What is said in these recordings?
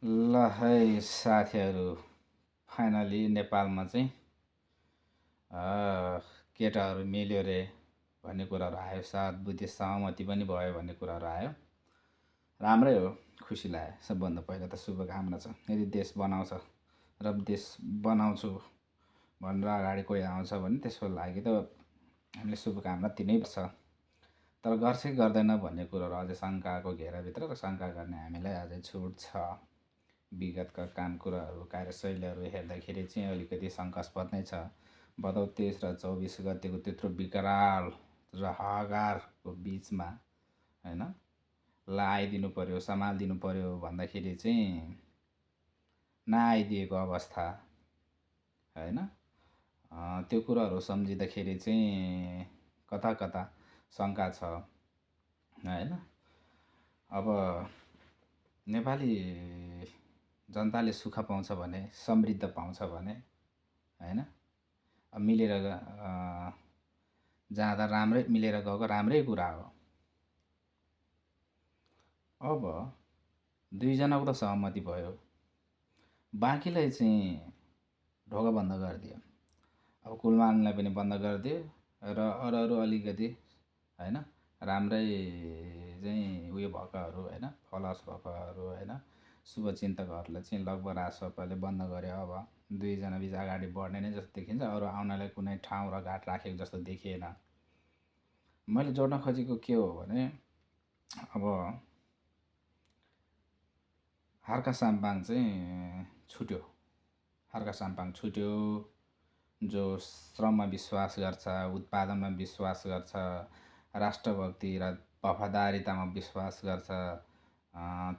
ल है साथीहरू, फाइनली नेपालमा चाहिँ केटाहरू मिल्यो रे भन्ने कुराहरू आयो। साथ बुद्धि सहमति पनि भयो भन्ने कुराहरू आयो। राम्रै हो, खुसी लाग्यो। सबभन्दा पहिला त शुभकामना छ। यदि देश बनाउँछ र देश बनाउँछु भनेर अगाडि कोही आउँछ भने त्यसको लागि त हामीले शुभकामना दिनैपर्छ। तर गर्छ कि गर्दैन भन्ने कुरोहरू अझै शङ्काको घेराभित्र र शङ्का गर्ने हामीलाई अझै छुट छ। विगतका काम कुराहरू कार्यशैलीहरू हेर्दाखेरि चाहिँ अलिकति शङ्कास्पद नै छ। भदौ 23 र 24 गतेको त्यत्रो विकराल र हाहाकारको बिचमा होइन आइदिनु पऱ्यो, सम्हालिदिनु पऱ्यो भन्दाखेरि चाहिँ नआइदिएको अवस्था होइन। त्यो कुराहरू सम्झिँदाखेरि चाहिँ कता कता शङ्का छ होइन। अब नेपाली जनताले सुख पाउँछ भने, समृद्ध पाउँछ भने होइन, मिलेर जाँदा राम्रै मिलेर गएको राम्रै कुरा हो। अब दुईजनाको त सहमति भयो, बाँकीलाई चाहिँ ढोका बन्द गरिदियो। अब कुलमानलाई पनि बन्द गरिदियो र अरू अलिकति होइन राम्रै चाहिँ उयो भएकाहरू होइन, फलस भएकाहरू होइन, शुभचिन्तकहरूलाई चाहिँ लगभग राजसभाले बन्द गर्यो। अब दुईजना बिच अगाडि बढ्ने नै जस्तो देखिन्छ। अरू आउनलाई कुनै ठाउँ र घाट राखेको जस्तो देखिएन। मैले जोड्न खोजेको के हो भने अब हार्का साम्पाङ चाहिँ छुट्यो। हार्का साम्पाङ छुट्यो, जो श्रममा विश्वास गर्छ, उत्पादनमा विश्वास गर्छ, राष्ट्रभक्ति र वफादारितामा विश्वास गर्छ।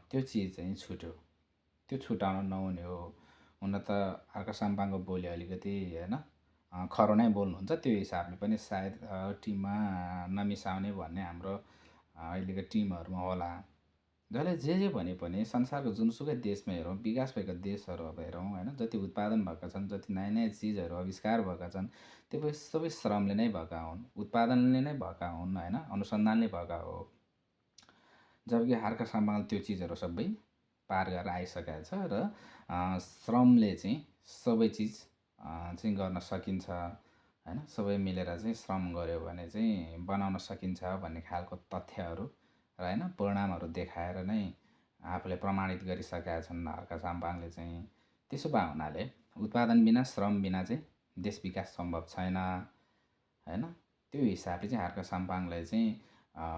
त्यो चिज चाहिँ छुट्यो। त्यो छुटाउन नहुने हो। हुन त हार्का साम्पाङको बोली अलिकति होइन खरो नै बोल्नुहुन्छ। त्यो हिसाबले पनि सायद टिममा नमिसाउने भन्ने हाम्रो अहिलेको टिमहरूमा होला। जसले जे भने पनि संसारको जुनसुकै देशमा हेरौँ, विकास भएका देशहरू अब हेरौँ होइन, जति उत्पादन भएका छन्, जति नयाँ नयाँ चिजहरू आविष्कार भएका छन्, त्यो सबै श्रमले नै भएका हुन्, उत्पादनले नै भएका हुन् होइन, अनुसन्धानले भएका हो। जबकि हार्का साम्पाङले त्यो चिजहरू सबै पार गरेर आइसकेको छ र श्रमले चाहिँ सबै चिज चाहिँ गर्न सकिन्छ होइन। सबै मिलेर चाहिँ श्रम गऱ्यो भने चाहिँ बनाउन सकिन्छ भन्ने खालको तथ्यहरू र होइन परिणामहरू देखाएर नै आफूले प्रमाणित गरिसकेका छन् हार्का साम्पाङले चाहिँ। त्यसो भए हुनाले उत्पादन बिना, श्रम बिना चाहिँ देश विकास सम्भव छैन होइन। त्यो हिसाबले चाहिँ हार्का साम्पाङलाई चाहिँ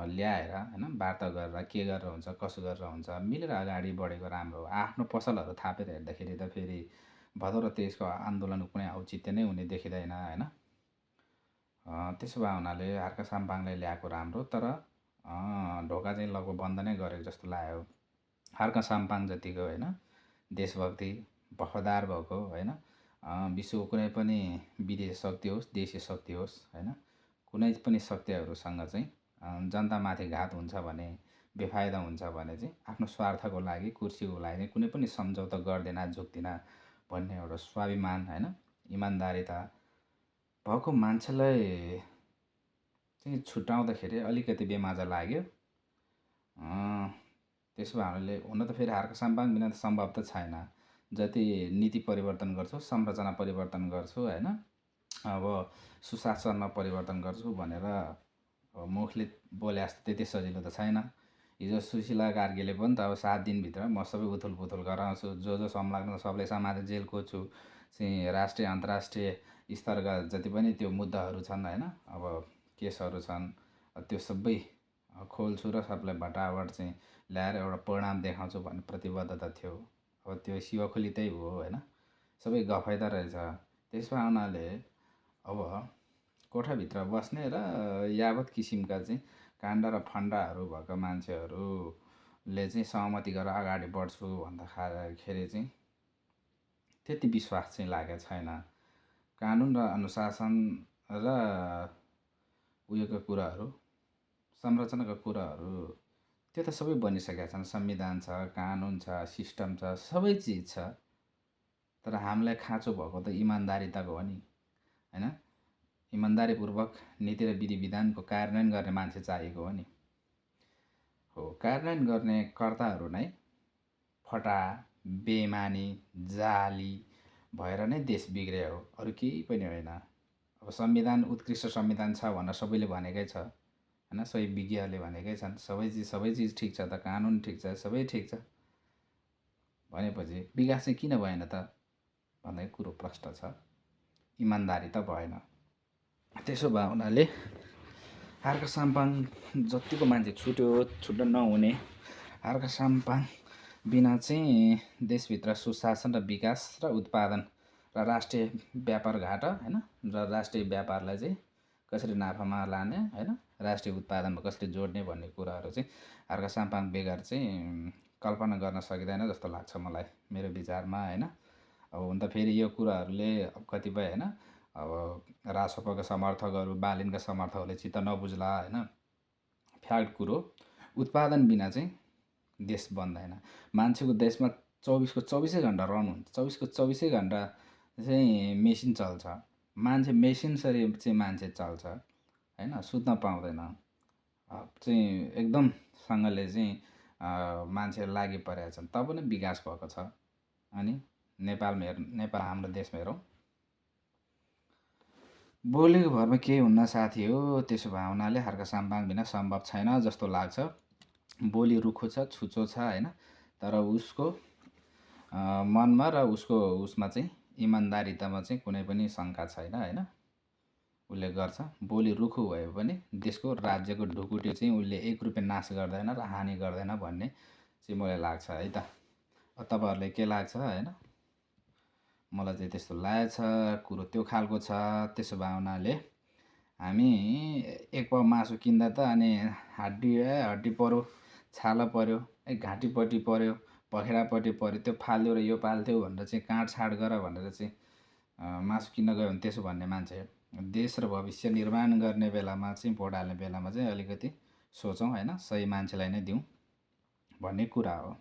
ल्याएर होइन वार्ता गरेर के गरेर हुन्छ, कसो गरेर हुन्छ, मिलेर अगाडि बढेको राम्रो हो। आफ्नो पसलहरू थापेर हेर्दाखेरि त फेरि भदौ र 23 को आन्दोलनको कुनै औचित्य नै हुने देखिँदैन होइन। त्यसो भए हुनाले हार्का साम्पाङलाई ल्याएको राम्रो, तर ढोका चाहिँ लगभग बन्द नै गरेको जस्तो लाग्यो। हार्का साम्पाङ जतिको होइन देशभक्ति, वफादार भएको होइन, विश्वको कुनै पनि विदेशी शक्ति होस्, देशी शक्ति होस् होइन, कुनै पनि शक्तिहरूसँग चाहिँ जनतामाथि घात हुन्छ भने, बेफाइदा हुन्छ भने चाहिँ आफ्नो स्वार्थको लागि, कुर्सीको लागि चाहिँ कुनै पनि सम्झौता गर्दैन, झुक्दिन भन्ने एउटा स्वाभिमान होइन, इमान्दारिता भएको मान्छेलाई चाहिँ छुट्याउँदाखेरि अलिकति बेमाजा लाग्यो। त्यसो भए हामीले हुन त फेरि हार्का साम्पाङ बिना त सम्भव त छैन। जति नीति परिवर्तन गर्छु, संरचना परिवर्तन गर्छु होइन, अब सुशासनमा परिवर्तन गर्छु भनेर मुखले बोले जस्तो त्यति सजिलो त छैन। हिजो सुशीला कार्कीले पनि त अब 7 दिनभित्र म सबै उथुलपुथुल गराउँछु, जो संलग्न सबलाई समातेर जेल कोर्छु चाहिँ राष्ट्रिय अन्तर्राष्ट्रिय स्तरका जति पनि त्यो मुद्दाहरू छन् होइन, अब केसहरू छन्, त्यो सबै खोल्छु र सबलाई भटाभट चाहिँ ल्याएर एउटा परिणाम देखाउँछु भन्ने प्रतिबद्धता थियो। अब त्यो शिवखोली त्यही हो होइन, सबै गफैदा रहेछ। त्यसो हुनाले अब कोठाभित्र बस्ने र यावत किसिमका चाहिँ काण्ड र फन्डाहरू भएका मान्छेहरूले चाहिँ सहमति गरेर अगाडि बढ्छु भन्दाखेरि चाहिँ त्यति विश्वास चाहिँ लागेको छैन। कानुन र अनुशासन र उयोका कुराहरू, संरचनाका कुराहरू त्यो त सबै बनिसकेका छन्। संविधान छ, कानुन छ, सिस्टम छ, सबै चिज छ। तर हामीलाई खाँचो भएको त इमान्दारिताको हो नि होइन। इमान्दारीपूर्वक नीति र विधि विधानको कार्यान्वयन गर्ने मान्छे चाहिएको हो नि। हो, कार्यान्वयन गर्ने कर्ताहरू नै फटा बेइमानी जाली भएर नै देश बिग्रियो हो, अरू केही पनि होइन। अब संविधान उत्कृष्ट संविधान छ भनेर सबैले भनेकै छ होइन, सबै विज्ञहरूले भनेकै छन्, सबै चिज ठिक छ त, कानुन ठिक छ, सबै ठिक छ भनेपछि विकास चाहिँ किन भएन त भन्ने कुरो प्रश्न छ। इमान्दारी त भएन। त्यसो भए हुनाले हार्का साम्पाङ जतिको मान्छे छुट्यो नहुने, हार्का साम्पाङ बिना चाहिँ देशभित्र सुशासन र विकास र उत्पादन र राष्ट्रिय व्यापार घाट होइन, र राष्ट्रिय व्यापारलाई चाहिँ कसरी नाफामा लाने होइन, राष्ट्रिय उत्पादनमा कसरी जोड्ने भन्ने कुराहरू चाहिँ हार्का साम्पाङ बेगर चाहिँ कल्पना गर्न सकिँदैन जस्तो लाग्छ मलाई, मेरो विचारमा होइन। अब हुन त फेरि यो कुराहरूले अब कतिपय होइन, अब राजसभाका समर्थकहरू, बालिनका समर्थकहरूले चित्त नबुझ्ला होइन। फ्याक्ट कुरो, उत्पादन बिना चाहिँ देश बन्दैन। मान्छेको देशमा 24 घन्टा रन हुन्छ, 24 घन्टा चाहिँ मेसिन चल्छ। मान्छे मेसिनसरी चाहिँ मान्छे चल्छ होइन, सुत्न पाउँदैन। चाहिँ एकदमसँगले चाहिँ मान्छे लागि परेका छन्, तब नै विकास भएको छ। अनि नेपाल हाम्रो देशमा हेरौँ, बोलेको भरमा केही हुन्न साथी हो। त्यसो भए हुनाले हार्का साम्पाङ बिना सम्भव छैन जस्तो लाग्छ। बोली रुखो छ, छुचो छ होइन, तर उसको मनमा र उसको उसमा चाहिँ इमान्दारितामा चाहिँ कुनै पनि शङ्का छैन होइन। उसले गर्छ, बोली रुखो भए पनि देशको राज्यको ढुकुटी चाहिँ उसले 1 रुपियाँ नाश गर्दैन र हानि गर्दैन भन्ने चाहिँ मलाई लाग्छ है त। तपाईँहरूलाई के लाग्छ होइन, मलाई चाहिँ त्यस्तो लागेको छ, कुरो त्यो खालको छ। त्यसो भए हुनाले हामी 1 पाउ मासु किन्दा त अनि हड्डी पऱ्यो, छाला पऱ्यो, घाँटीपट्टि पऱ्यो, पखेडापट्टि पऱ्यो, त्यो फाल्थ्यो र यो पाल्थ्यो भनेर चाहिँ काटछाड गर भनेर चाहिँ मासु किन्न गयो भने त्यसो भन्ने मान्छे देश र भविष्य निर्माण गर्ने बेलामा चाहिँ, भोट हाल्ने बेलामा चाहिँ अलिकति सोचौँ होइन, सही मान्छेलाई नै दिउँ भन्ने कुरा हो।